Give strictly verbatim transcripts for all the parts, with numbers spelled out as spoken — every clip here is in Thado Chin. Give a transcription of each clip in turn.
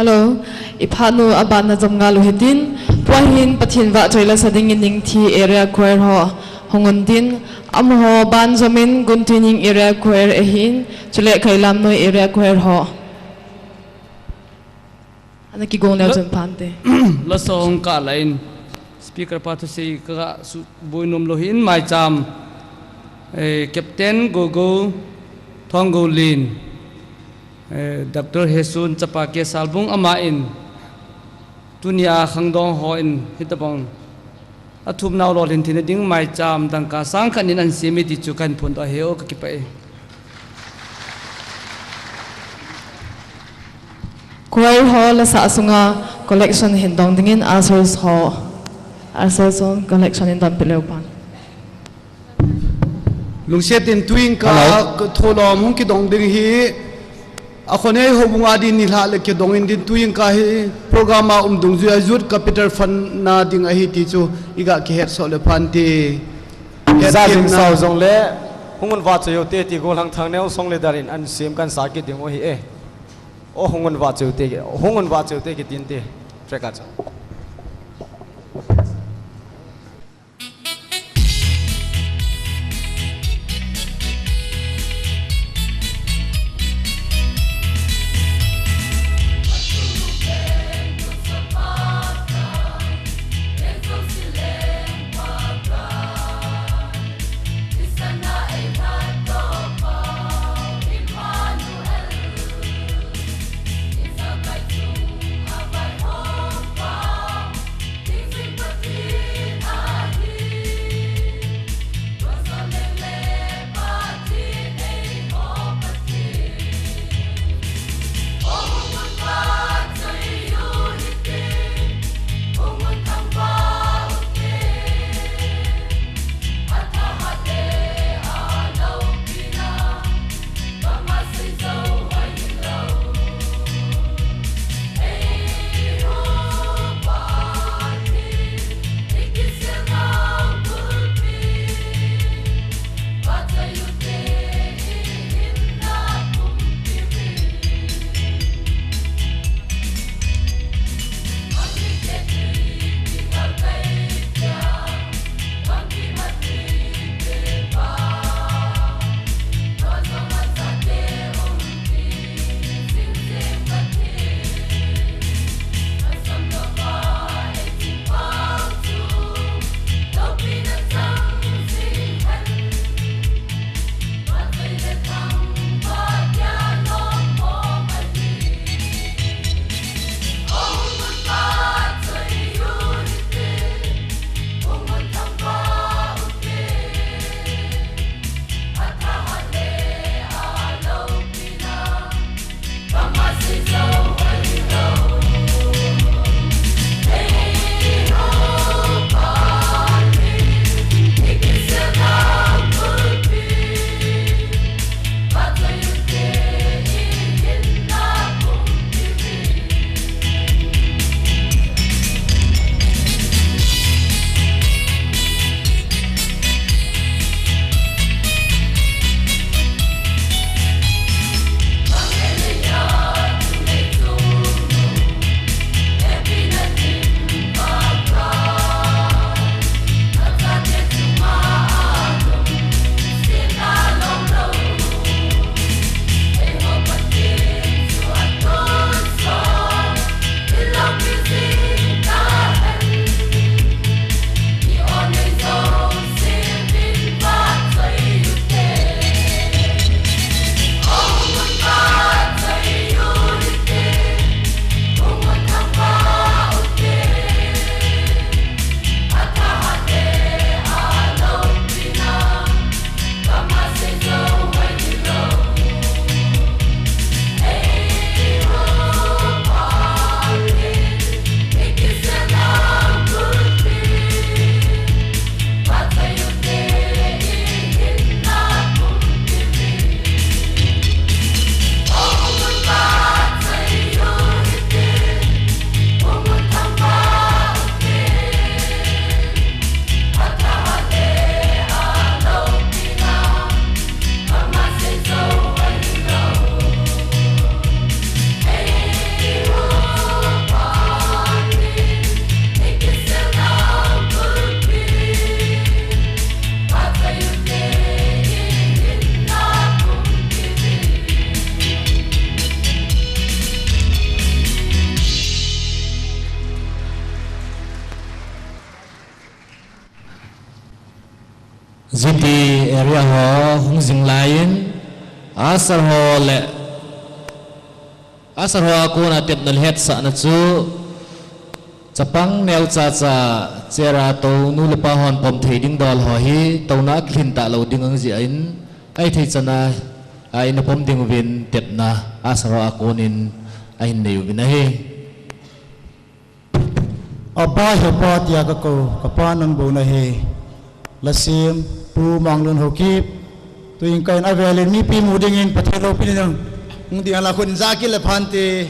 Hello, i phat nu aban na jom ngal u hitin, tua hin Pathen vahchoi la sa dingin Ningthi Area Choir ho hung un tin, amaho ban jom in Guntuining Area Choir ahin, chule Kailamnoi Area Choir ho. Ana kigong leu chun phante. La song ka la in speaker pa thusei ka su bui nom lou hin maicham, eh, Captain Gogo Thonggo Lin, eh, Doctor Hesun chapa K Salbung ama in tunia khangdong ho in hitabang athum nau lolhin theina ding maicham dangka sang khat in an semi ti chu kan phun doh ahi o, ka kipah e. Choir ho la sa sunga collection hin dong dingin ushers ho, ushers ho collection in dam pileu pan. Lungset in tuin ka Hello. Tholom hung kidong ding hi. Akhonei houbung a din nilhah le kidong in din tuin ka hi program a um dungjuia Youth Capital Fund na ding ahi ti chu iga kihetsoh le phante. Hetthemna. Jing sao jong le hung un vahchoi u te ti gollhang Thangneo song le darin an sem kan sa kit ding u hi e. O hung un vahchoi u te, hung un vahchoi u te kitin te. Track a chu. Ho hung jing laiyin, usher ho le, usher ho a kona tepna le hetsahna chu, chapang neocha cha, chair a tou nu le pa hon pom thei ding dol ho hi, touna akilhin talou ding ahijeh in, ahithei chana, a, ina pom ding uvin tepna, usher ho a konin, ahin nei uvin ahi. Abba he Pa tia kakou, kapa nang bou nahi. Lasem, Pu Manglun Haokip. Tuin kahin avelin mipi mu dingin Pathen loupina ding hung ding ala khun ja kile phante.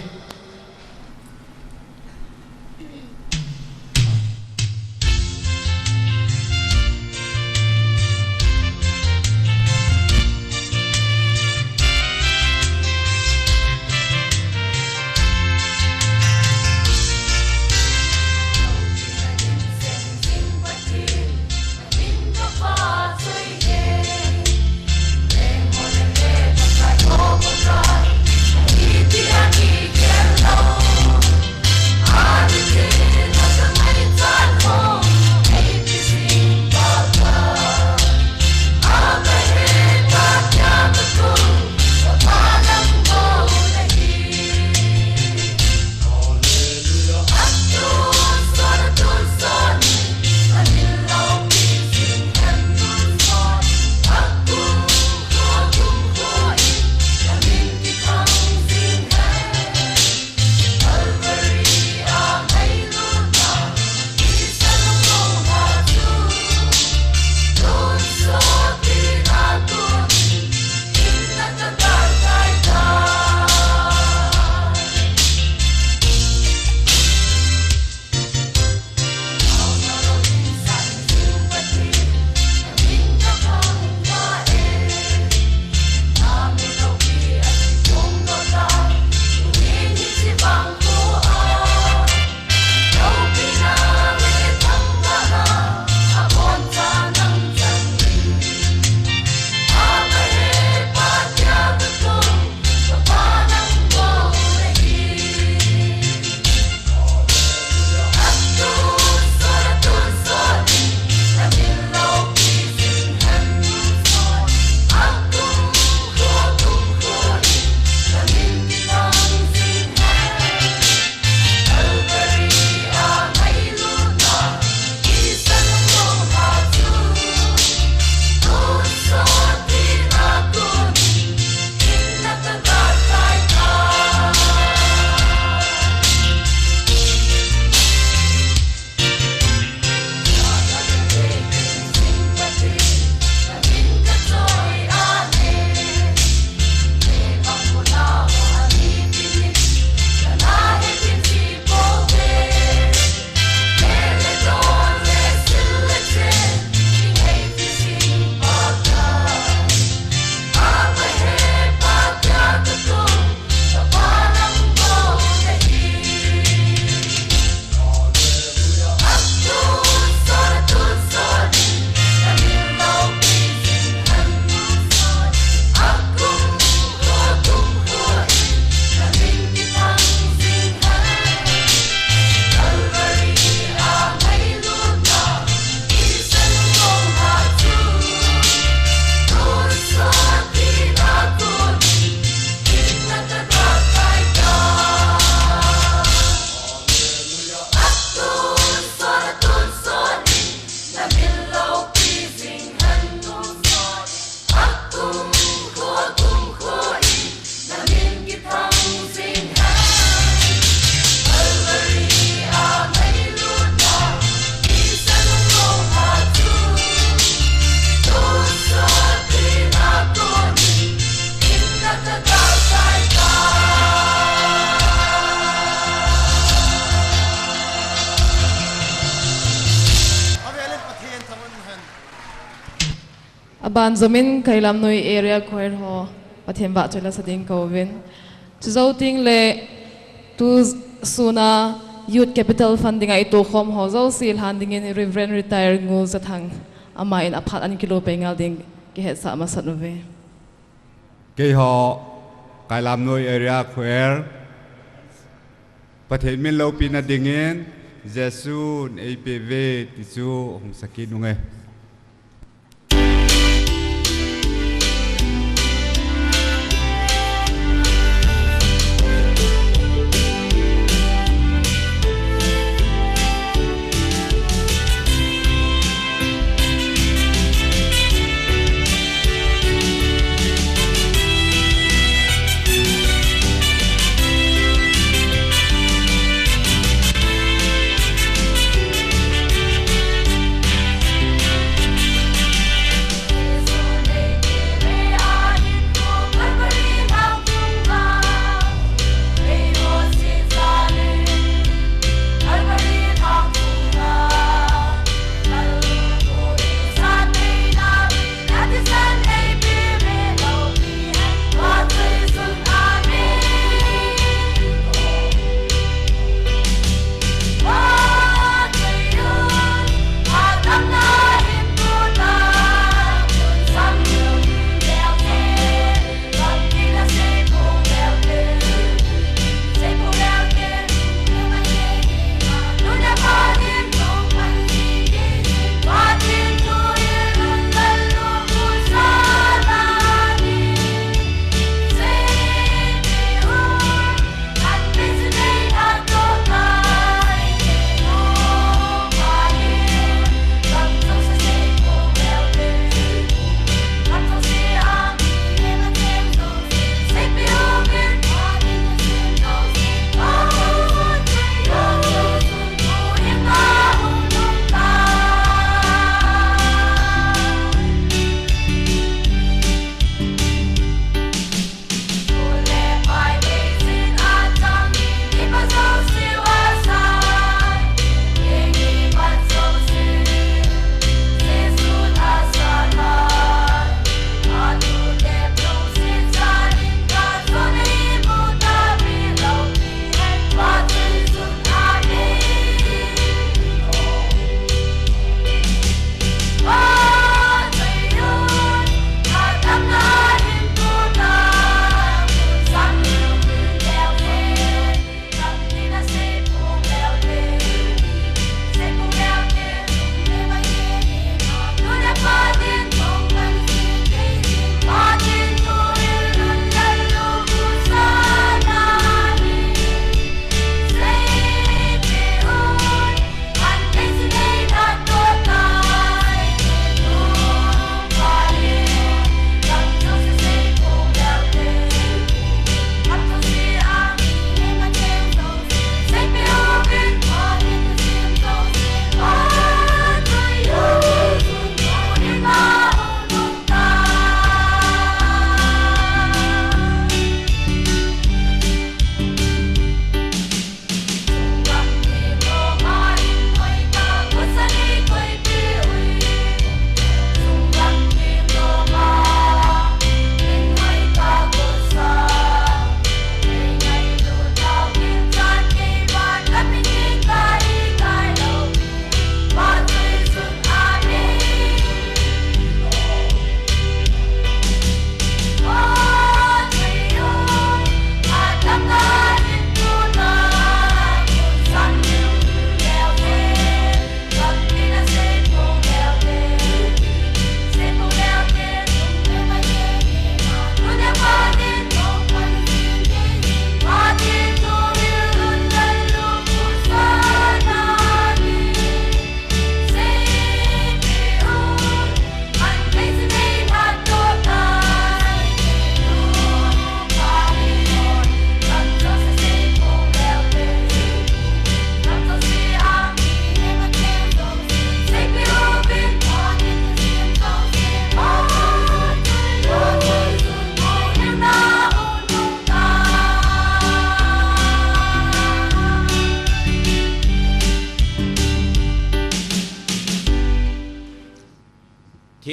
Aban jomin Kailamnoi Area Choir ho Pathen vahchoi la sa ding kauvin. Chujou tengle tu suna Youth Capital Fund dinga itokhom ho jouse lhan dingin Reverend Retired Ngul Zathang, aman aphat ana kilo pei ngal ding kihetsah masat uve. Keiho Kailamnoi Area Choir, Pathen min loupina dingin Jesun eipeuve ti chu hung sakit unge.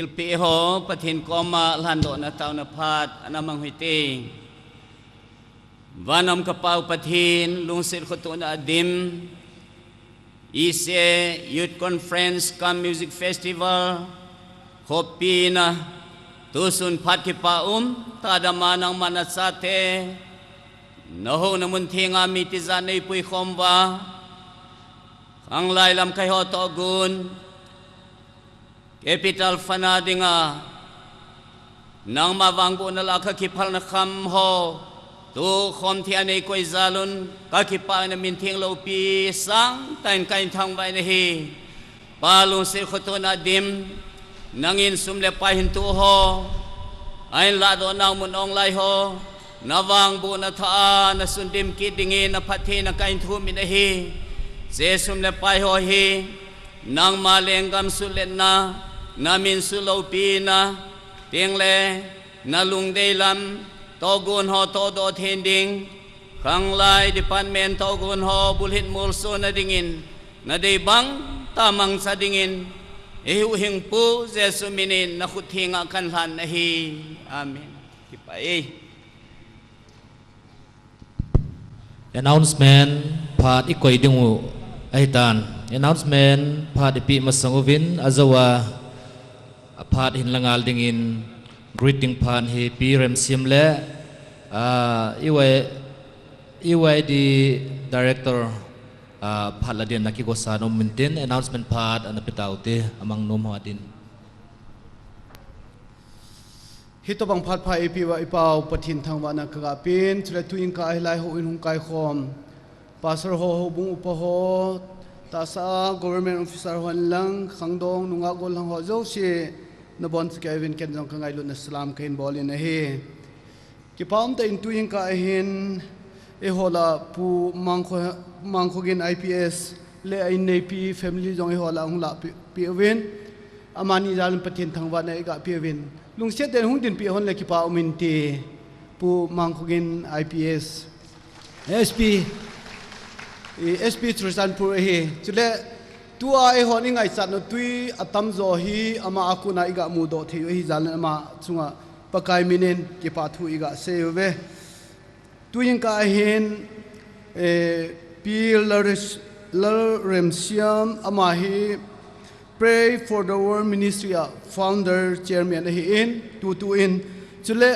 Thilpeh ho Pathen koma lhandohna taona phat ana mang u hite. Van um ka Pau Pathen, lungset khoto na adim, E C A Youth Conference cum Music Festival, khopi na, tusun phat kipa um, tadama nangma nachate, na houna mun thenga mi tijat nei puikhom uva, khanglai lamkai ho tohgon, Capital Fund a dinga, nangma vangbohna lah a ka kiphalna kham ho, tukhom thei a nei koi jal un, ka kipah in na min theng loupi sangtah in ka hin thangvah in ahi. Pa lungset khoto na adim, nangin sum le pai hin toh ho, ahin lahdoh nau mun ong lai ho, na vangbohna thah a, na sun dim kit dingin na phattheina ka hin thum in ahi. Hiche sum le pai ho hi, nangma lenggam sutletna, na min sut loupina, tengle, na lungdei lam, tohgon ho tohdoh thei ding, khanglai department tohgon ho bulhit molsona dingin, na dei bang tah mangcha dingin, i huhhingpu Jesu minin na khut thenga kan lhan ahi. Amen. Kipah e. Announcement phat i koi ding u ahitan. Announcement phat i peh masang uvin, ajou a, a phat hin la ngal dingin greeting phat hi Pi Remsiam le, ah, E Y, E Y D Director, ah, phat la din na kigosa nom intin, announcement phat ana pe tau te, amang nom ho a din. Hitobang phat pha eipeh uva i Pau Pathen thangvahna ka ga pen, chule tuin ka hilai houin hung kaikhom Pastor ho, houbung upa ho, tahsa government officer ho hen lang, khangdong, nungah gollhang ho jouse, nabonchauvin ken jong ka ngailutna salam ka hin bol in ahi. Kipa umtah in tuin ka ahin, eiho lah a Pu Mangkho, Mangkhogin I P S le a inneipi family jong eiho lah a hung lah peh, peh uvin. Amani jal in Pathen thangvahna i ga pe uvin. Lungset tah in hung dinpi hon le kipa um inte. Pu Mangkhogin I P S, S P, i S P Churachandpur ahi. Chule tua eihon i ngaichat nau tui atamjo hi ama a kona i ga mudoh thei u ahi jal in ama chunga Pakai minin kipa thu i ga sei uve. Tuin ka ahin, eh, Pi Lalres-, Lalremsiam ama hi Pray for the World Ministry a founder chairman ahin, tutu in. Chule,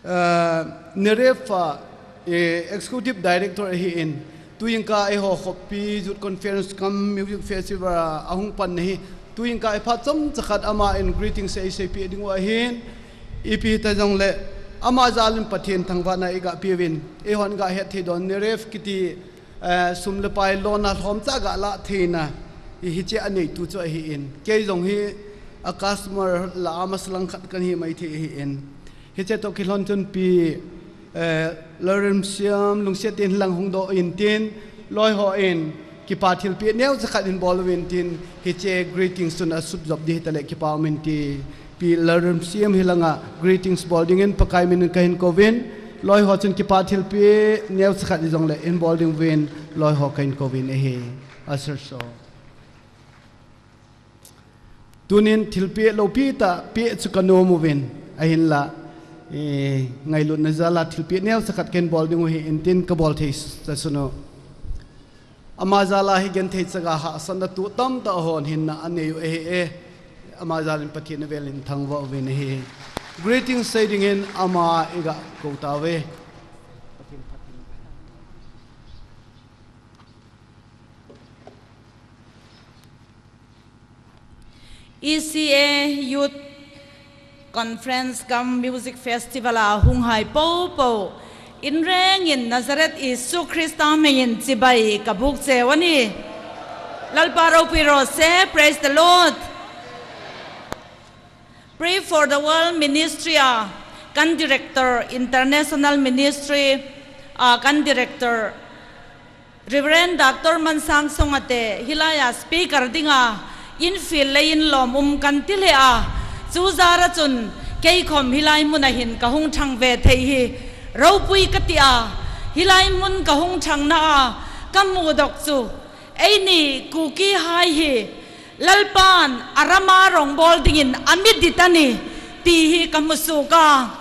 eh, NEREF a, eh, executive director ahin. Tuin ka eiho khopi Youth Conference cum Music Festival a ahung pan ahi. Tuin ka i phat chomcha khat aman greetings eisei peh ding u ahin, ipi hita jongle ama jal in Pathen thangvahna i ga pe uvin, eihon ga het thei don NEREF kiti, eh, sum le pai lona lhomcha ga lah theina, i hiche a neitu chu ahin. Kei jong hi a customer lah a masa lang khat kahi mai thei ahin. Hiche toh kilhon chun Pi, eh, Lalremsiam lungset tah in lang hung doh intin, loi hon kipa thilpeh neocha khat hin bol uvin tin, hiche greetings chun asut jop ding hita le kipa um inte. Pi Lalremsiam hilanga greetings bol dingin Pakai minin ka hin kouvin, loi ho chun kipa thilpeh neocha khat hijongle hin bol ding uvin, loi ho ka hin kouvin ahi. Usher so. Tunin thilpeh loupi tah peh chu ka nom uvin, ahinla, eh, ngailutna jal a thilpeh neocha khat ka hin bol ding u ahin tin ka bol thei tasun u. Ama jal a hi genthei chaga hahsatna tu tamtah hon hinna anei u ahi e. Ama jal in Pathen avel in thangvah uvin ahi. Greetings sei dingin ama i ga kou tauve. E C A Youth Conference cum Music Festival a hung hai popo, in rengin Nazareth Jesu Christa hmingin chibai ka buk cheu ahi. Lalpa ropui ro se, praise the Lord. Pray for the World Ministry a kan director, international ministry a kan director, Reverend Doctor Mansang Songate, hilai a speaker dinga infiel le inlom um kan ti lheh a, chu jal a chun keikhom hilai mun a hin ka hung thang ve thei hi ropui ka ti a, hilai mun ka hung thangna a ka mudoh chu, eini Kuki hai hi Lalpan arama rongbol dingin amidit ahi, ti hi kamu suh a.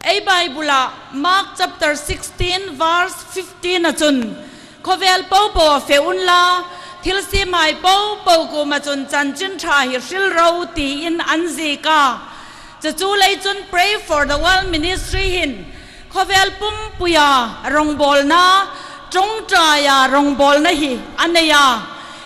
Ei Bible a Mark chapter sixteen, verse fifteen a chun, khovel popo a fe unla, thilse mai popo koma chun chanchin tha hi hrilro, tiin ahin zik a. Chuchu lei chun Pray for the World Ministry hin khovel pumpuia rongbolna, ṭawngṭaia rongbolna hi anei a.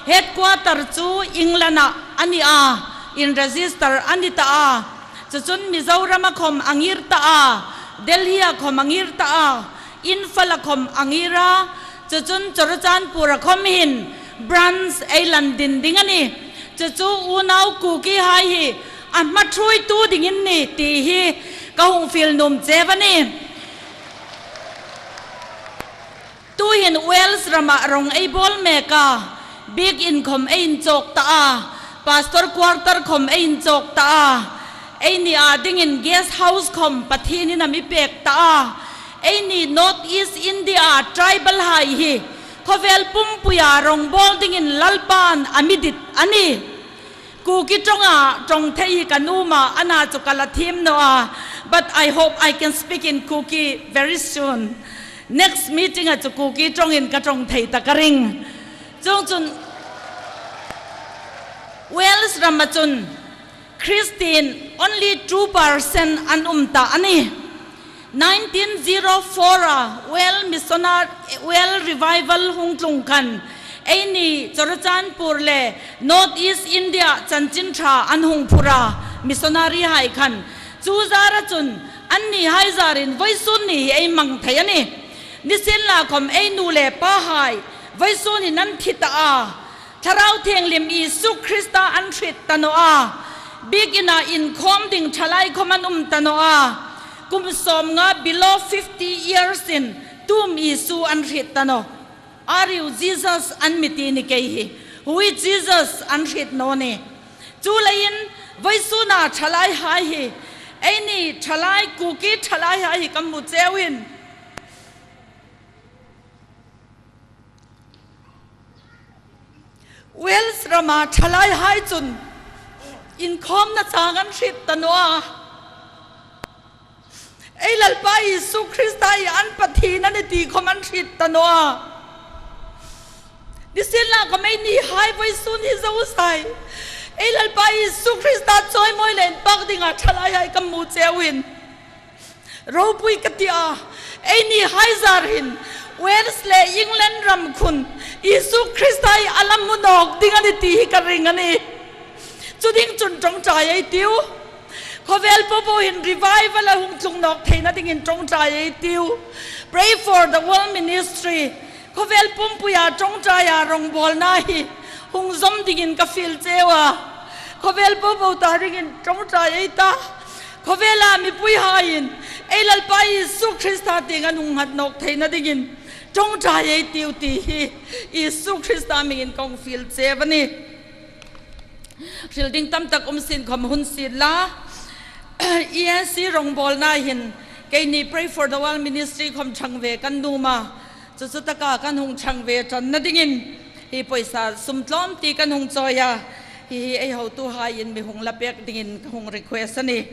Headquarter chu England a ani a, in register ani ta a. Chuchun Mizoram a khom angir ta a, Delhi a khom angir ta a, Imphal a khom angir a, chuchun Churachandpur a khom hin branch eilan din ding ahi. Chuchu unau Kuki hai hi ahma thuitu dingin ahi ti hi kahung fiel nom cheh uve. Tuhin Wales rama rong eibol mek a, biakin khom eihin chok ta a, pastor quarter khom eihin chok ta a, eini a dingin guest house khom Pathen in ahin pek ta a, eini North East India a tribal hai hi khovel pumpuia rongbol dingin Lalpan amidit ahi. Kuki ṭonga ṭawng thei hi kanom a, ana chu kala thim naw a, but I hope I can speak in Kuki very soon. Next meeting a chu Kuki ṭawngin kaṭawng thei ta ka ring. Chuongchun Wales rama chun Christian only two percent ana um ta ahi. Nineteen zero four a World Missionary, World Revival hung tlung khan, eini Churachandpur le North East India chanchin tha ana hung phur a, missionary hai khan. Chu zara chun anni hai zarin voisun ni hi eimang thei ahi. Nisin la khom einu le pa hai voisun ni nan thi ta a. Thlarau Thienghlim Isu Krista ana hriet ta naw a, biakin a inkhawm ding thalai khom ana um ta naw a, kum sawmnga below fifty years in tu um Isu ana hriet ta naw. Are you Jesus? Ana mi ti ahi kei hi. Who is Jesus? Ana hriet naw ning. Chuleiin voisun a thalai hai hi, eini thalai, Kuki thalai hai hi kamu cheh uvin. Wales rama thalai hai chun inkhawmna chang ana hriet ta naw a, ei Lalpa Isu Krista hi an Pathen ahi ti khom ana hriet ta naw a. Nisin la khom eini hai voisun hi zosai, ei Lalpa Isu Krista chawimawi le inpak dinga thalai hai kamu cheh uvin. Ropui ka ti a, eini hai zar hin Wales le England ram khun Isu Krista hi a la mu nawk ding ahi ti hi ka ring ahi. Chu ding chun ṭawngṭai ei tiu. Khawvel popo hin revival a hung tlung nawk theina dingin ṭawngṭai ei tiu. Pray for the World Ministry. Khawvel pumpuia ṭawngṭaia rongbawlna hi hung zawm dingin ka fiel cheu a. Khawvel popo ta dingin ṭawngṭai ei ta. Khawvela mipuihaiin ei Lalpa Isu Krista tienga hung hat nawk theina dingin ṭawngṭai ei tiu ti hi Isu Krista hmingin kong fiel cheu ahi. Hril ding tamtak um sin khom hun sin la, E S C rongbawlna hin keini Pray for the World Ministry khom chang ve kan nuom a. Chu chu taka kan hung chang ve ṭanna dingin hi poisa sum tlawmte kan hung chawi a, hi hi ei hotuhaiin mi hung la pek dingin ka hung request ahi.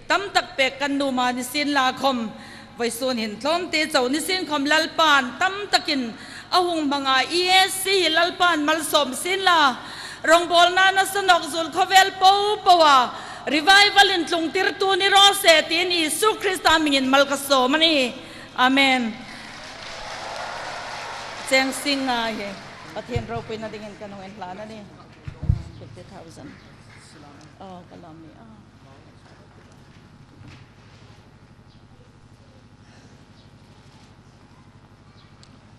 Tamtak pek kan nuom a, nisin la khom vawisun hin tlawmte chau nisin khom Lalpan tamtakin a hung hmang a, E S C hi Lalpan malsawm sin la, rongbawlna nasa nawk zuol khawvel popo a revival intlungtirtu ni raw se tiin Isu Krista hmingin mal ka sawm ahi. Amen. Cheng sing nga hi Pathien ropuina dingin kan hung enhlan ahi. Fifty thousand. Oh, ka lawm e. Oh.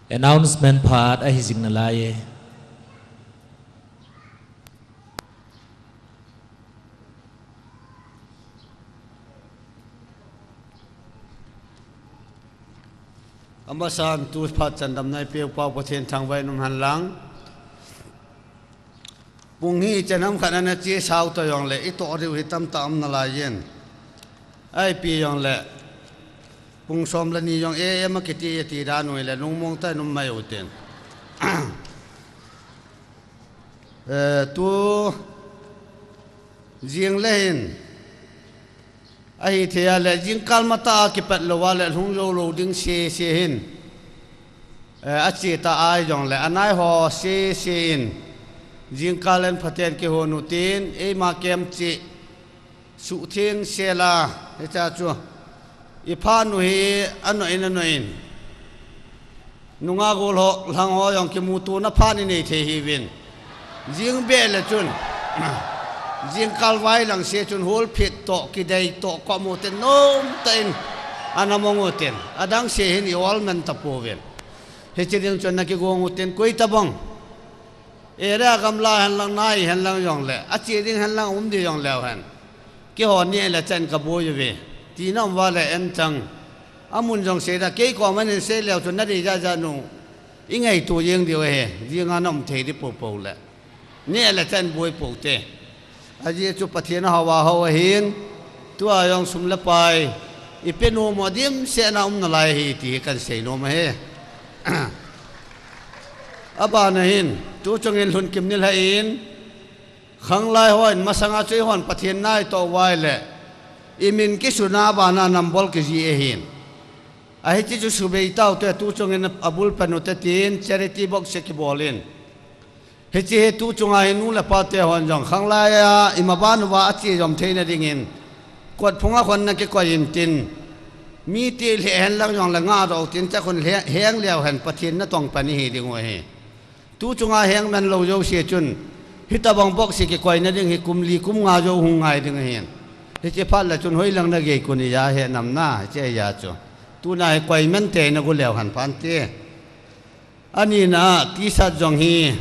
Announcement phat ahi jing nalai e. Amasan tu phat chan damna eipeu Pau Pathien thangvah in um hen lang. Pung hi chen ham khat ana che sau ta jong le, i toh diu hi tamtah um nalai in. Ahi pi jong le, Pung som le ni jong A M a kiti, ati dan u le lungmong tah in um mai u tin. Eh, tu jing le hin, ahi thei a le jingkal matah a kipat lou a le lhung jou lou ding sese hin. Eh, ache ta ahi jong le anai ho sese in jingkal in phaten kihon u tin, eima kem cheh suhtheng sel a, hiche chu i phat u hi anoi in, anoi in. Nungah gol ho, lhang ho jong kimuto na phat i nei thei hiuvin. Jing beh le chun, jingkal vai lang se chun hol phit toh, kidei toh, kom u tin nom tah in ana mong u tin. Adang se hin i ol man ta pouvin. Hiche ding chun na kigong u tin, koi tabang. Area gamla hen lang, nai hen lang jong le, ache ding hen lang, um ding jong leu hen. Keiho neh le chah in ka boi uve. Tina um uva le en chang. Amun jong sei da, kei koma nei sei leu chun na dei ja ja nu. I ngaito jeng diu ahi, jing a na um thei ding popo le. Neh le chah in boi pou te. Ajeh chu Pathen a hou a hou ahin, tua jong sum le pai, i pe nom u dimset na um nalai ahi ti hi kan sei nom ahi. Abana hin, tu chungin lhun kim nilhah in, khanglai hon, masanga chu eihon Pathen na i toh uva le, i min kisun a abana nambol kijih ahin. Ahi ti chu subei tau te, tu chungin abul pen u te tin, charity box se kibol in. Hiche hi tu chunga hi nu le pa te hon jong, khanglai a, i maban uva ache jom theina dingin, kot phunga khon na kikoi in tin, mi ti lheh hen lang jong le nga do tin, cha khun lheh, heng leu hen Pathen na tong pan i hi ding u ahi. Tu chunga heng man lou jouse chun, hitabang box hi kikoi na ding hi kum li kum nga jou hung ngai ding ahin. Hiche phat le chun hoi lang na gei kun i ja he nam na, hiche a ja chu. Tuna hi koi man te na gu leu hen phan te. Ani na, T-shirt jong hi,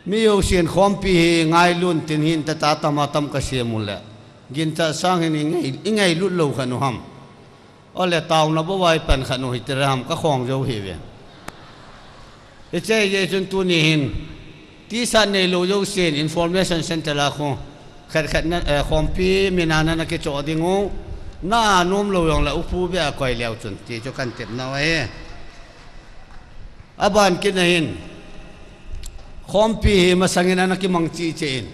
mi jousen khompi hi ngailut tin hin tata tam a tam ka sem u le. Ginchat sang hin i ngai, i ngailut lou kha nu ham. Ole taona bou vai pan kha nu hi tira ham ka khong jou hi ve. Hiche jeh chun tuni hin, T-shirt nei lou jousen information center a khu, khat khat na, eh, khompi min a na na kichoh ding u, na nom lou jong le upu beh a koi leu chun, ti chu kan tep nau ahi. Aban kit na hin, khompi hi masangin ana kimang cheh cheh in.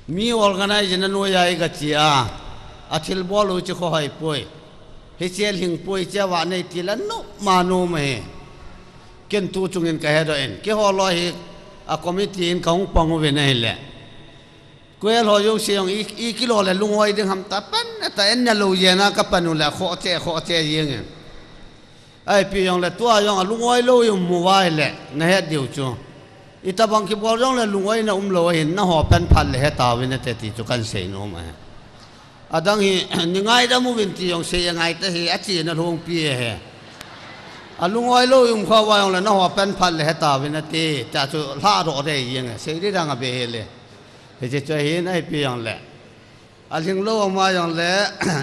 Mi organize na noiya i ga che a, a thil bol u chu kho hoi poi. Hiche lhing poi che va nei ti la nu ma nu ma hi. Ken tu chungin ka he doh in. Keiho loi hi a committee in ka hung pang u ve na hi le. Kuel ho jouse jong i, i kilo le lungoi ding ham ta pan, ta en na lou jeh a ka pan u le kho che, kho che jeng in. Ahi pi jong le tua jong a lungoi lou i um uva hi le, na het diu chu. Itabang kibol jong le lungoi na um lou ahin, na ho pan phat le he tauvin a te ti chu kan sei nom ahi. Adang hi, ni ngaidam uvin ti jong sei a ngai ta hi, a che na lhung pi ahi. A lungoi lou i um kha uva jong le na ho pan phat le he tauvin a te, ta chu lha ro re jeng ahi, sei ding dang a be he le. Hiche chu ahin ahi pi jong le. A lhing lou ama jong le,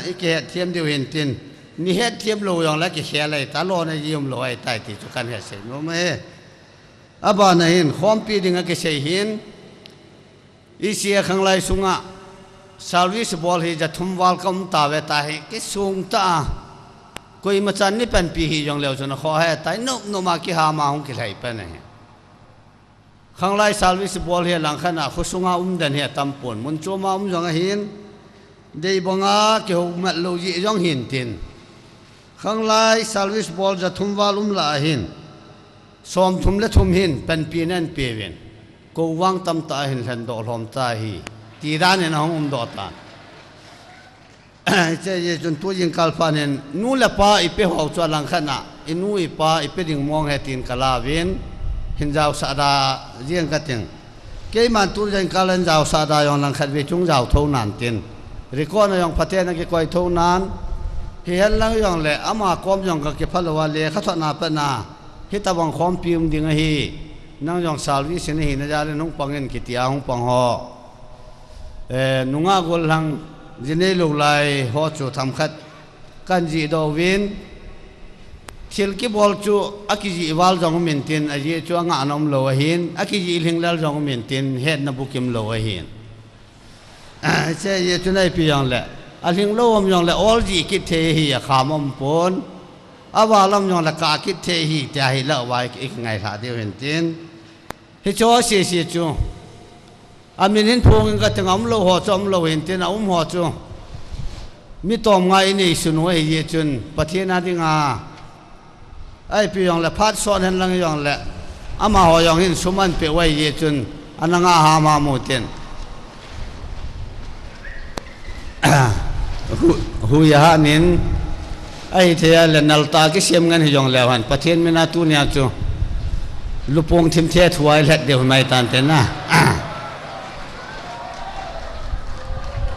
i kihet thiam diu hin tin. Ni het thiam lou jong le, kikhel ahi ta, lona ji um lou ahi tai ti chu kan he sei nom e. Abana hin, khompi ding a kisei hin. I sia khanglai sunga, service bol hi ja thum val ka um ta ve ta hi, kisung ta a. Koima chan ni panpi hi jong leu chun a kho he tai, nom nom a kiham a hung kilhai pan ahi. Khanglai service bol hi langkhat a khosunga um den hi atam pon. Mun chom a um jong ahin, dei banga kihoumat lou jeh jong hin tin. Khanglai service bol ja thum val um lah ahin, som thum le thum hin panpi nan pe uvin. Kou vang tamtah ahin lhen doh lhom ta hi. Ti dan in ahung um doh tan. Hiche jeh chun tu jingkal phat in nu le pa i pe ho chu a langkhat a, i nu i pa i pe ding mong he tin ka la uvin, hin jaosah da jeng ka ting. Keiman tu jingkal in jaosah da jong langkhat ve chung jao tho nan tin. Record na jong phaten a kikoi tho nan. Hihen lang jong le ama kom jong ka kipha lou a lekhathot na pat na. Hitabang khompi um ding ahi. Nang jong service na hi na jal in hung pang in kiti a hung pang ho. Eh, nungah gollhang ji nei lou lai ho chu themkhat kan jih doh uvin, thil kibol chu a kijih val jong um in tin, ajeh chu a ngahna um lou ahin, a kijih lhinglel jong um in tin, hetna bukim lou ahin. Hiche jeh chun ahi pi jong le, Alhinglou um jongle ol ji kit thei hi akham um pon. Aval um jongle kah kit thei hi tia hi lou vai i kingailha diu hin tin. Hicho sese chu. Amin hin phongin kating a umlou ho chu umlou hin tin a um ho chu. Mi tom ngai inei sunu ahi jeh chun Pathen a dinga. Ahipi jongle phat sot hen lang jongle. Amaho jong hin sum anpeh u ahi jeh chun. Ana nga ham ham u tin. Hu, hui a hanin, ahithei a le nalta kisem ngen hi jongleu hen, Pathen mina tunia chu, lupong thim the thu a i lhet diu hi mai tante na.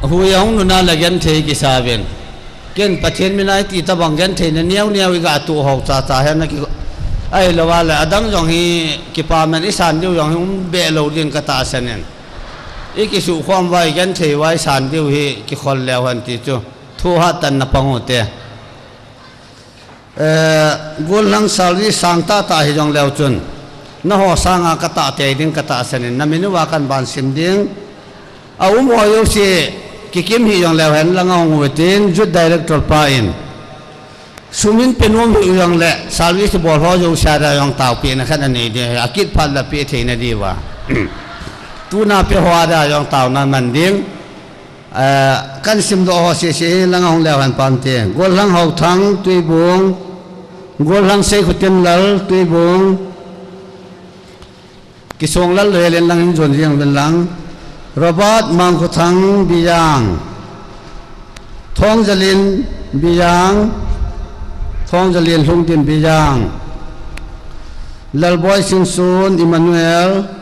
Hui a hung nuna le genthei kisa uvin. Ken Pathen mina iti tabang gentheina neo neo i ga tuh ho cha cha hen na ki, ahilou a le adang jong hi kipaman i san diu jong hi um be lou ding ka tahsan in. I kisukhom uva, i genthei uva i san diu hi kikhol leu hen ti chu. Thu hattan na pang u te. Eh, gollhang salary sang tahtah hi jongleu chun. Naho sanga ka tahtei ding ka tahsan in. Na min uva kan bansim ding. A um ho jouse kikim hi jongleu hen lang a hung uve tin, Youth Director pa in. Sum in pe nom hi u jongle, service bol ho jouse a dia jong taopehna khat anei ding, akit phat le pe theina diuva. Tuna pe ho a dia jong taona man ding. Eh, kan simdoh ho sese hi lang a hung leu hen pante. Gollhang Haothang, Tuibung. Gollhang Seikhotinlal, Tuibung. Kisonglal Lelen lang in jon jeng uvin lang. Robert Mangkhothang, Bijang. Thongjalin, Bijang. Thongjalin Lhungdim, Bijang. Lalboi Singson, Emmanuel.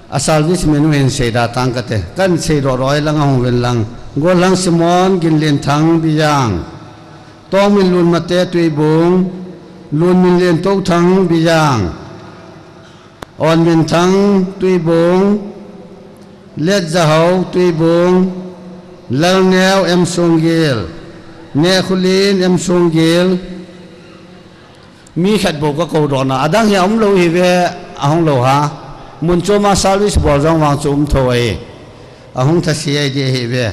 A service min u hin seida tang kate. Kan seidoh doh lang a hung uvin lang. Gollhang Simon, Ginlinthang, Bijang. Tongminlun Mate, Tuibung. Lunminlen Touthang, Bijang. Onminthang, Tuibung. Letzahao, Tuibung. Lalneo, M. Songgil. Nehkhulin, M. Songgil. Mi khat bou ka kou doh na. Adang hi a um lou hi ve, a hung lou ha. Mun chom a service bol jong vang chu um tho ahi. A hung thase ahi ding ahi ve.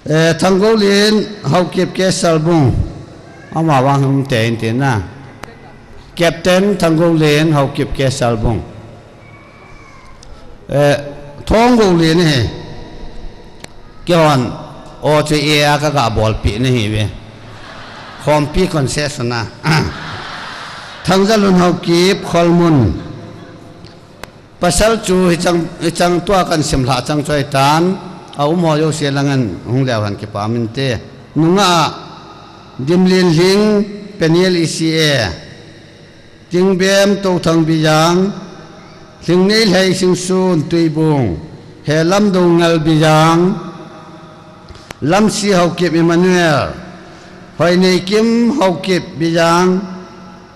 Eh, Thanggoulen, Haokip K. Salbung. Ama vang um te in tin na. Captain Thanggoulen, Haokip K. Salbung. Eh, Thanggoulen hi. Kihon, o chu e a ka ga bolpi na hi ve. Khompi concession a. Thangjalun Haokip, Kholmun. Pasal chu hichang, hichang tua kan simlha chang chu ahitan, a um ho jouse lang in hung leu hen kipah minte. Nungah a, Dimlinlhing, Peniel E C A. Tingbem Touthang Bijang, Lhingneilhei Singson Tuibung, Helam Doungel Bijang, Lamsi Haokip Emmanuel, Hoineikim Haokip Bijang,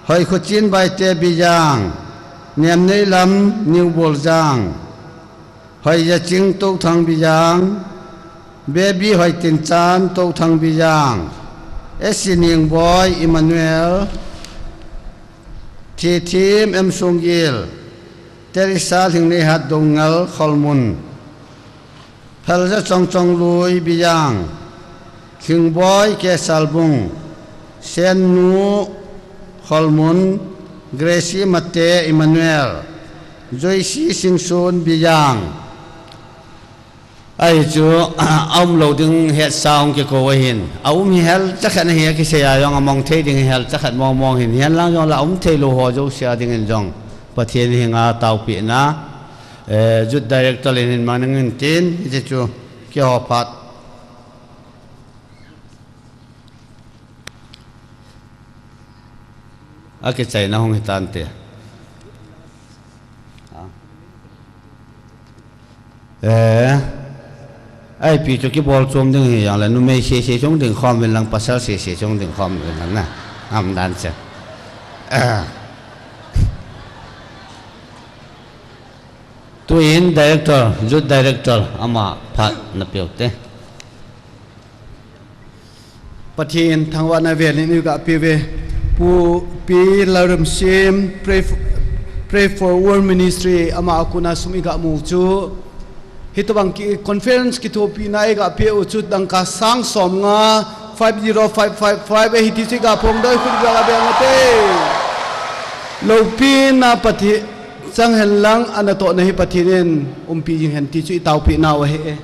Hoikhochin Baite Bijang, Nemneilam Niuboljang, Hoijaching Touthang Bijang, Baby Hoitinchan Touthang Bijang, S C Ningboi Emmanuel, Thithim M. Songgil, Teresa Lhingneihat Doungel Kholmun, Phalja Chongchonglui Bijang, Lhingboi K. Salbung, Sennu Kholmun, Gracie Mate Emmanuel, Joyce Singson Bijang. Ahi chu, a um lou ding hetsa hung kikou ahin. A um hi hel chakhat ahi a kisei a jong a mong thei ding hi hel chakhat mong mong hin. Hihen lang jong la um thei lou ho jouse a ding in jong. Pathen henga taopehna. Eh, Youth Director in hin mang nangin tin. Hiche chu keiho phat. A kichaina hung hitante. Eh, ahipi chu kibol chom ding hi jongle, numei sese chung ding khom uvin lang, pasal sese chung ding khom uvin lang na. Aum dan chu. Eh. Tuin director, youth director, ama phat na peh u te. Pathen thangvahna vel in i ga peh uve. Pu Pi Lalremsim, pray for, pray for World Ministry, ama a kona sum i ga mu chu. Hitobang ki conference kithopina eiga peh u chu dangka sang som nga, five zero five five five ahi ti chu iga phongdoh, khut iga beng ute. Loupina Pathen chang hen lang, anatohna hi Pathen in umpi jing hen ti chu itaopeh nau ahi e.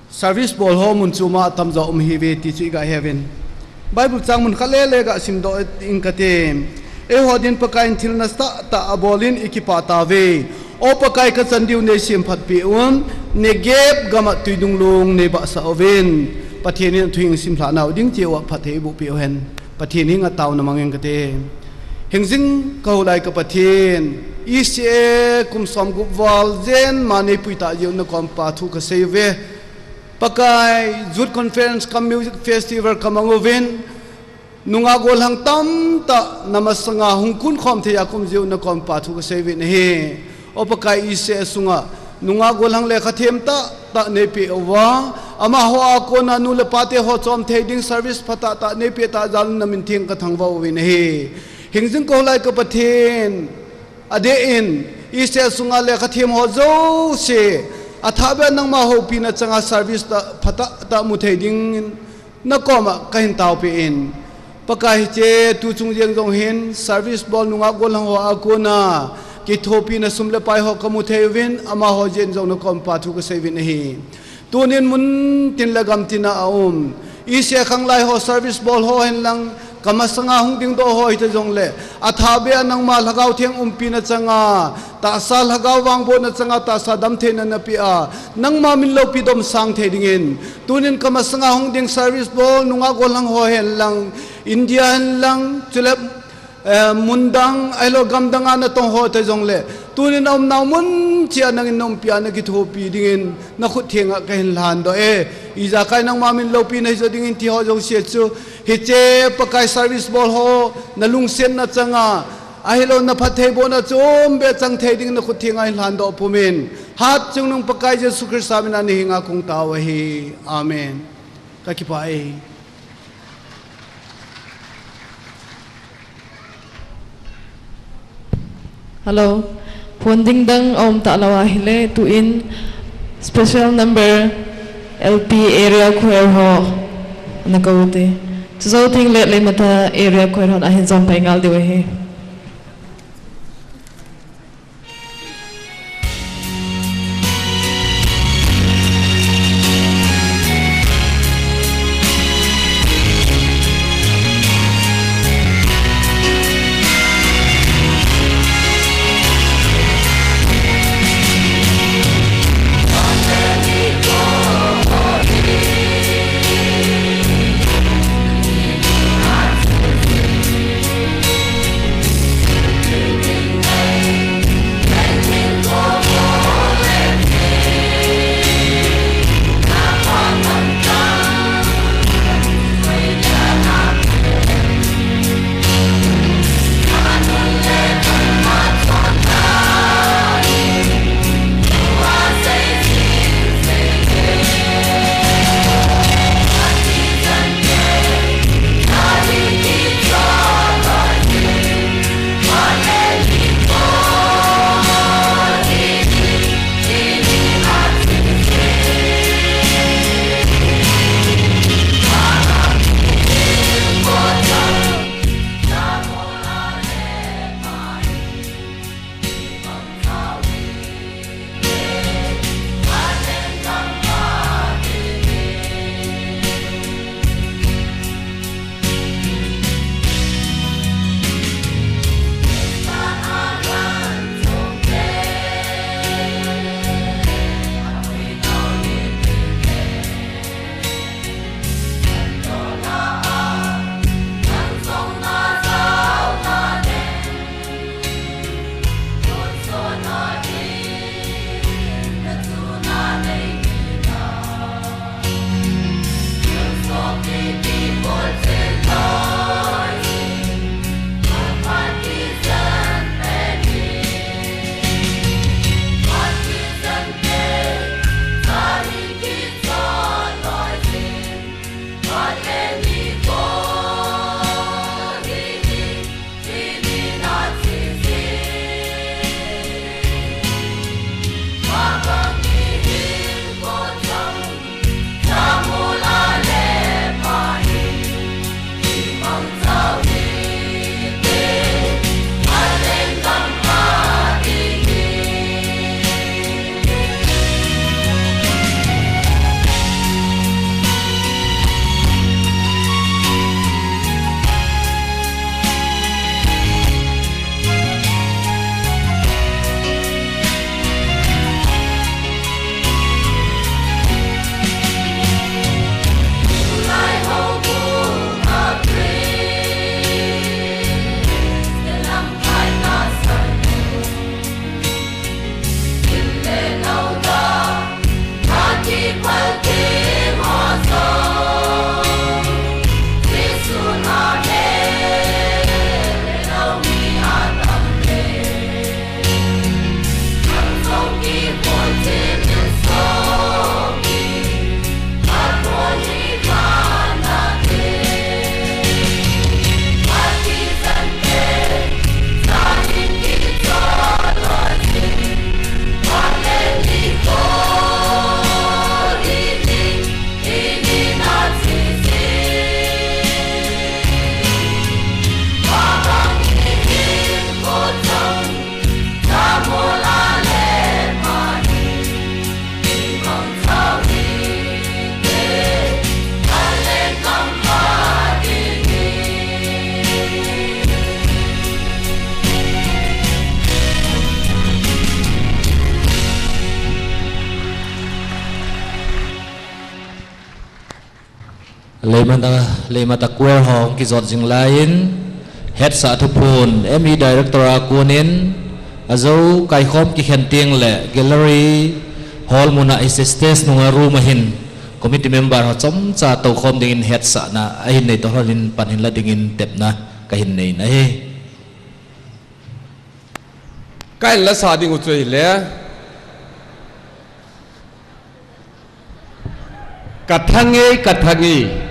Service bol ho mun chom a atamjo um ihiuve ti chu iga heuvin. Bible chang mun khat lele ga simdoh ing kate. Eiho din Pakaiyin thil nasatah tah abol in ikipah tauve. O Pakai, kachan diu neisemphat peh un, Negeb gam a tuidung long neibahsah uvin. Pathen in athu hing simlhah nau ding cheh uva phatthei eibohpeh uhen. Pathen henga taona mang ing kate. Hingjing kahoulai ka Pathen, E C A kum somgup val jen ma neipui tah jeh u nakom uva thu kasei uve. Pakai, Youth Conference cum Music Festival kamang uvin, nungah gollhang tamtah namasanga hung kunkhom thei a kaum jeh u nakom uva thu kasei uvin ahi. O Pakai, E C A sunga nungah gollhang lekhathem tahtah neipeh uva, amaho a kona nu le pate ho chom thei ding service phatah tah neipeh tah jal in namin theng kathangvah uvin ahi. Hingjing kahoulai ka Pathen, adeh in E C A sunga lekhathem ho jouse, athahbeh a nangma houpina changa service tah phatah tah mu thei dingin nakoma kahin taopeh in. Pakai, hiche tuchung jeng jong hin service bol nungah gollhang ho a kona kithopina sum le pai ho kamu thei uvin, amaho jeh in jong nakom uva thu kasei uvin ahi. Tunin muntin le gamtin a aum E C A khanglai ho service bol ho hen lang, kamasanga hung dingdoh ho hita jongle, athahbeh a nangma Lhagao Theng umpina changa, tahsa Lhagao vangbohna changa, tahsa damtheina napeh a, nangma min loupi domsang thei dingin, tunin kamasanga hung ding service bol nungah gollhang ho hen lang, India hen lang, chule, eh, mun dang, ahilou gam dang a natong ho hita jongle, tunin aumnau mun cheh a nangin naumpi a nakithopi dingin nakhut thenga kahin lhandoh e. Ijakai nangma min loupina hijo dingin ti ho jouse chu, hiche Pakai service bol ho nalungsetna changa, ahilou naphattheibohna chombeh chang thei dingin nakhut thenga hin lhandoh pumin, Hatchungnung Pakai Jesu Christa mina nahenga kahung tao ahi. Amen. Kakipah e. Hello. Phone ding dang aum talou ahile, tuin special number L P area choir ho nakou te. Chujou tengle Leimatai area choir hon ahin jom pai ngal diu ahi. Leimata, Leimata Choir ho hung kijot jing laiyin, hetsah thuphon, M E Director a konin, ajou kaikhom kikhen teng le Gallery Hall muna hiche stage nunga room ahin, committee member ho chomcha toukhom dingin hetsahna ahin nei toh lhonin pan hin la dingin tepna kahin nei ahi. Kahin lasa ding u chu ahile, Ka thangei, ka thangei.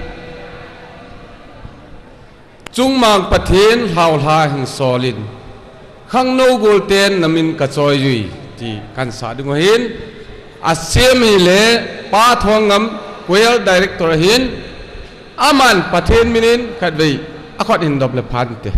Chungmang Pathen lhaolha hin solin. Khangnou golten namin ka choiyui ti kahin sa ding u ahin. Asem hile Pa Thongam Choir Director ahin. Aman Pathen minin khatvei akhut hin dop le phante.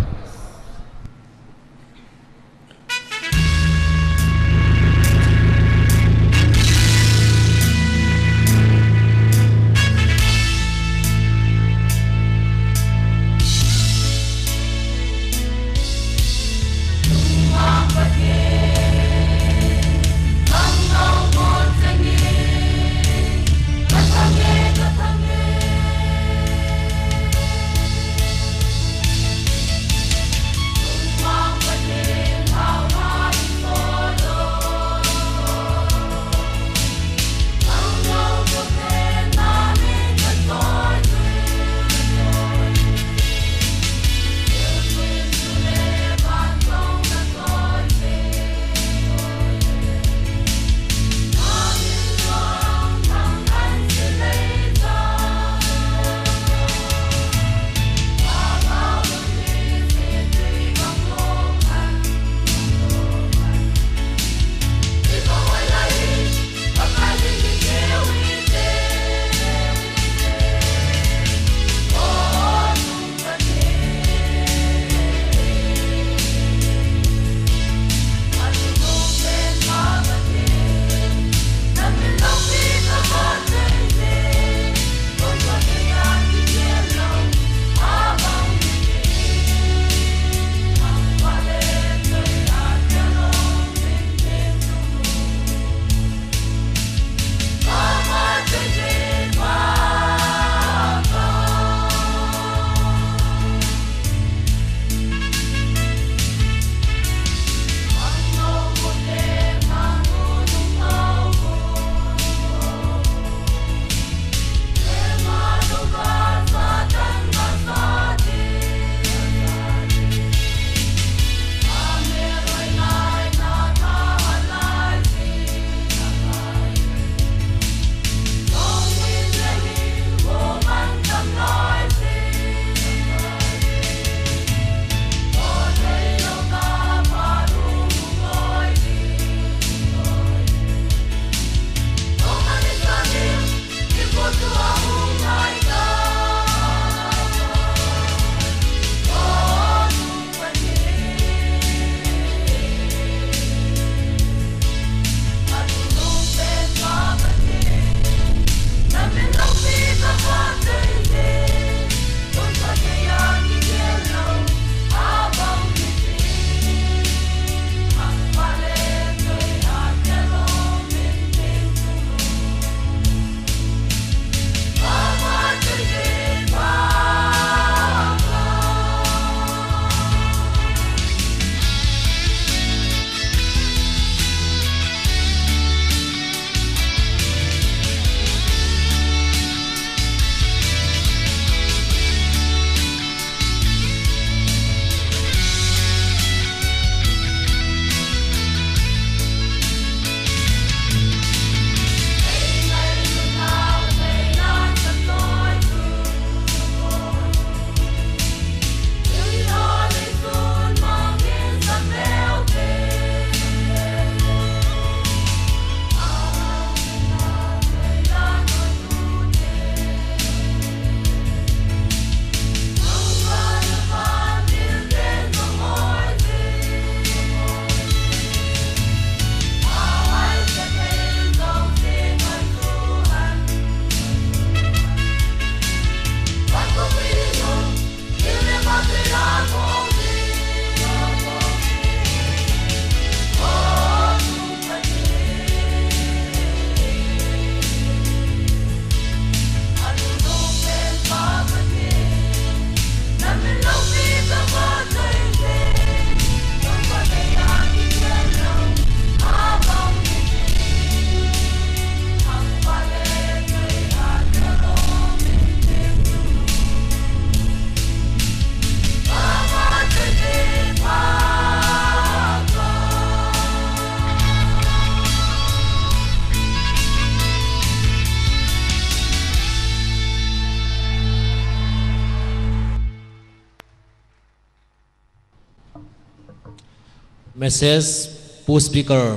Message, Pu Speaker,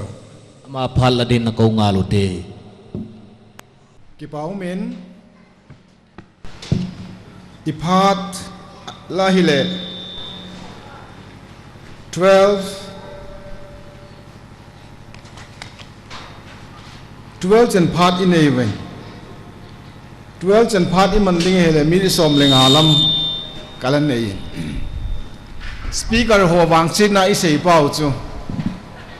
ama phat la din na ko ngal u te. Kipa umin, i phat la hile, twelve, twelve chen phat i nei uvin. Twelve chen phat i man ding hile, minute som le nga lam ka la nei in. Speaker ho vangchetna i sei pau chu,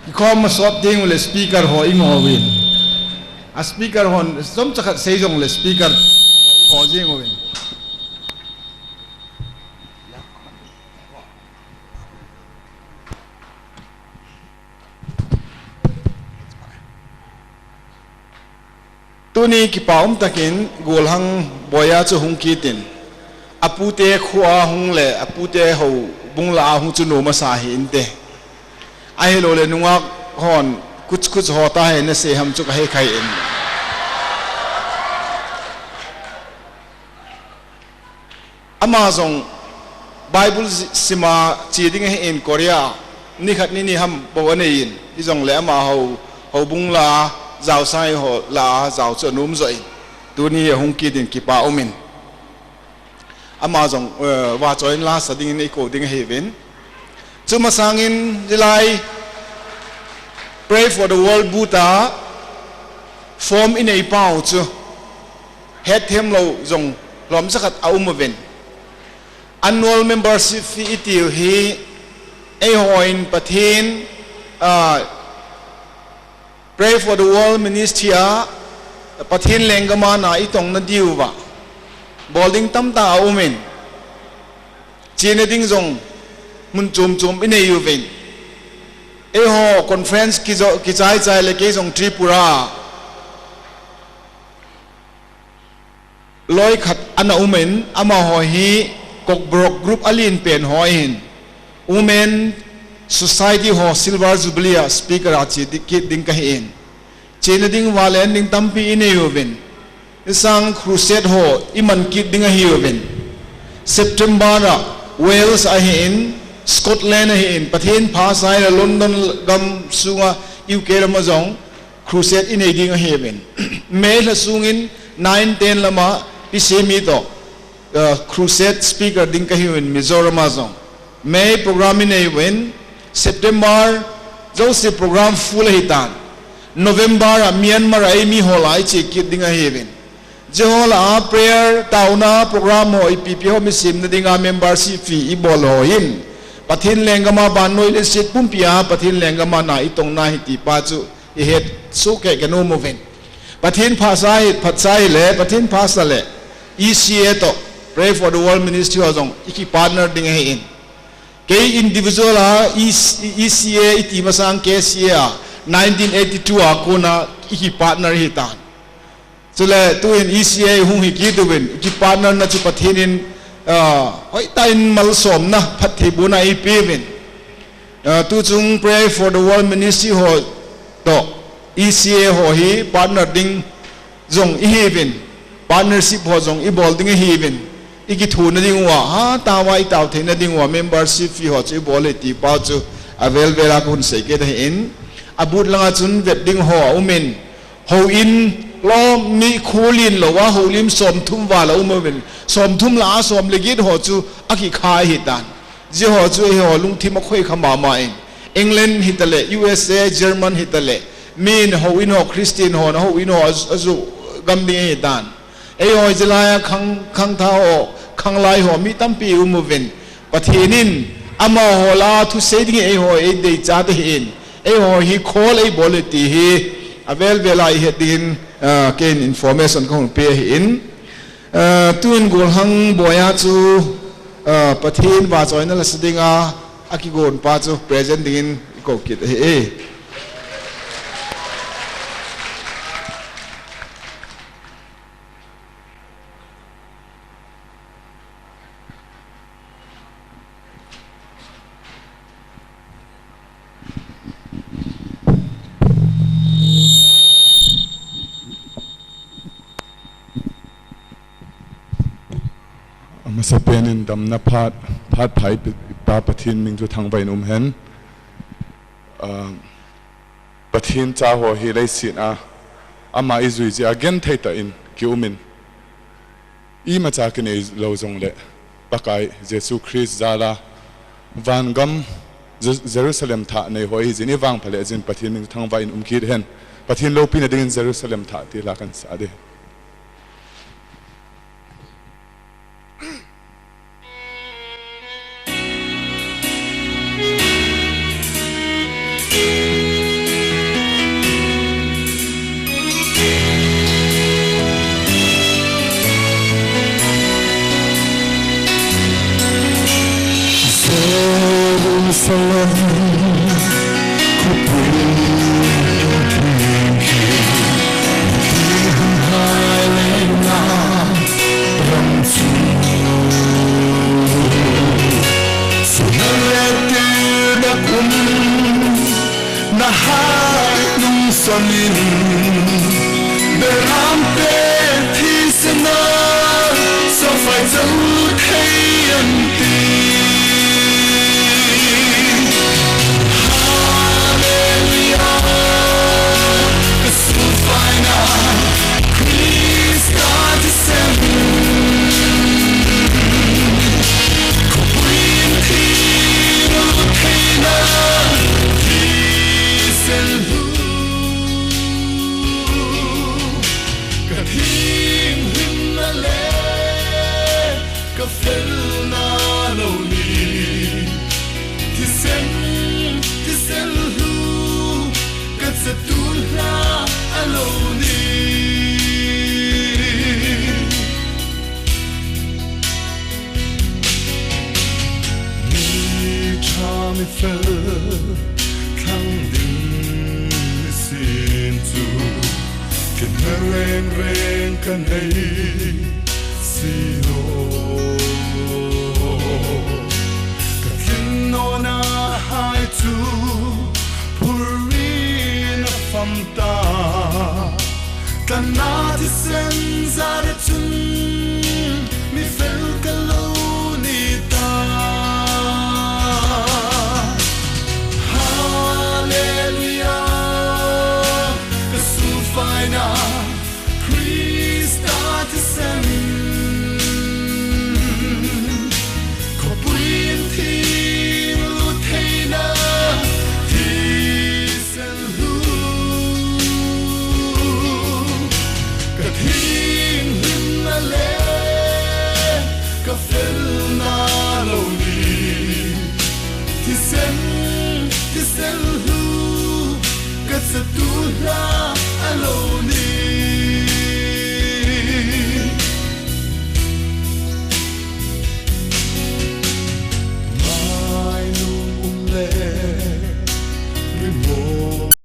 i khom ma sop ding ule speaker ho i ngo uvin. A speaker hon chomcha khat sei jong le speaker i ngo jing uvin. Tuni kipa um takin Golhang Boya chu hung kit in, apute khoa hung le apute houbung la a hung chu nom asa hinte. Ahilou le nungak hon kuch kuch ho ta he na sei ham chu ka he khai in. Ama jong Bible zi-, sima che ding ahi in Korea, ni khat ni ni ham bou anei in, i jong le ama hou, houbung la, jaosang ho la, jao chu anom jo in. Tuni a hung kit in kipa um in. Ama jong, eh, vachoi in la sa ding in i ko ding ahi uvin. Chu masang in hilai Pray for the World buta form i nei pau chu. Hetthem lou jong lom sa khat a um uvin. Annual membership fee i tiu hi, eihon Pathen, ah, Pray for the World Ministry a Pathen lenggam a na i tong na diu va. Bol ding tamtah a um in. Chena ding jong mun chom chom i nei uvin. Eiho conference kijo, kichai chai le kei jong Tripura. Loi khat ana um in, amaho hi Kokborok group a lien pen ho ahin, Women Society ho Silver Jubilee a speaker a che di-, kit ding ka hi in. Chena ding va le an ding tampi i nei uvin. Insang crusade ho i man kit ding ahi uvin. September a Wales ahi in, Scotland ahi in, Pathen phasai le London gam sunga U K lam a jong, crusade i nei ding ahi uvin. May lha sung in nine ten lam a Pi Semi toh, uh, crusade speaker ding ka hi uvin Mizoram a jong. May program i nei uvin, September jouse program full ahi tan. November a Myanmar a eimi ho la i che kit ding ahi uvin. Jeh ho la a prayer taona program ho ipi pi ho mi sem na ding a membership fee i bol ho hin. Pathen lenggam a vannoi leiset pumpi a Pathen lenggam a na i tong na hi ti pa chu i het soh kei ka nom uvin. Pathen phasa hi, phatsa hi le, Pathen phasa le, E C A toh, Pray for the World Ministry ho jong, i ki partner ding ahi in. Kei individual a, E C A i ti masang K C A a, nineteen eighty-two a kona, i ki partner hi tan. Chule, tu in E C A hung hi kit uvin, i ki partner na chu Pathen in, ah, hoitah in malsomna, phattheibohna i pe uvin. Ah, tu chung Pray for the World Ministry ho toh, E C A ho hi partner ding jong i hi uvin, partnership ho jong i bol ding i hi uvin, i ki thu na ding uva, ha, tao a i tao thei na ding uva, membership fee ho chu i bol e ti pa chu avel vel a ka hun sei kit ahi in, a but lang a chun vet ding ho a um in, houin lom ni kholin lou a, houlim som thum val a um uvin, som thum la a som le get ho chu a ki kha ahi tan. Jeh ho chu eiho lungthim a khoi kha mama in. England hi ta le, U S A, German hi ta le. Min houin ho, Christian ho, na houin ho, a, a ju gam ding ahi tan. Eiho jeh lai a khang, khangthah ho, khanglai ho, mi tampi um uvin. Pathen in, amaho la thusei ding eiho, ei dei cha te hi in. Eiho hi khol ei bol e ti hi, avel vel a i het ding in, ah, kei in information ka hun pe ahi in. Ah, tun Golhang Boya chu, ah, Pathen vahchoina la sa ding a, a kigon pa chu present ding in i ko kit ahi e. Amasapen in damna phat, phat phai pi-, pa Pathen min chu thangvah in um hen. ah, Pathen cha ho hi leiset a ama ijui jeh a genthei tah in kium in, imacha kinei lou jongle Pakai Jesu Christ jal a vangam Je-, Jerusalem thah nei ho ihi jeh in, ivangphat le jeh in Pathen min thangvah in um kit hen. Pathen loupina dingin Jerusalem thah ti la kan sa ding. Jerusalem, khopui in theng hi, theng hung hai lengna ram chu. Suna le tilna kum nahai nung sonin, belamte thisen a sofai chang thei anti. Hallelujah, ka sufai na Christa thisen. Ka chatu lha a lo ni. Mi tha mi fel thlang ding ni sin chu, kin na reng reng ka nei si lo. Ka tling nona hai chu phurina fam ta, tana thisen jal a chun mi fel ka lo ni ta. Hallelujah, ka sufai na Christa thisen. Khopui in thing lut theina thisen lhu. Ka thinglhimna le ka felna lo ni. Thisen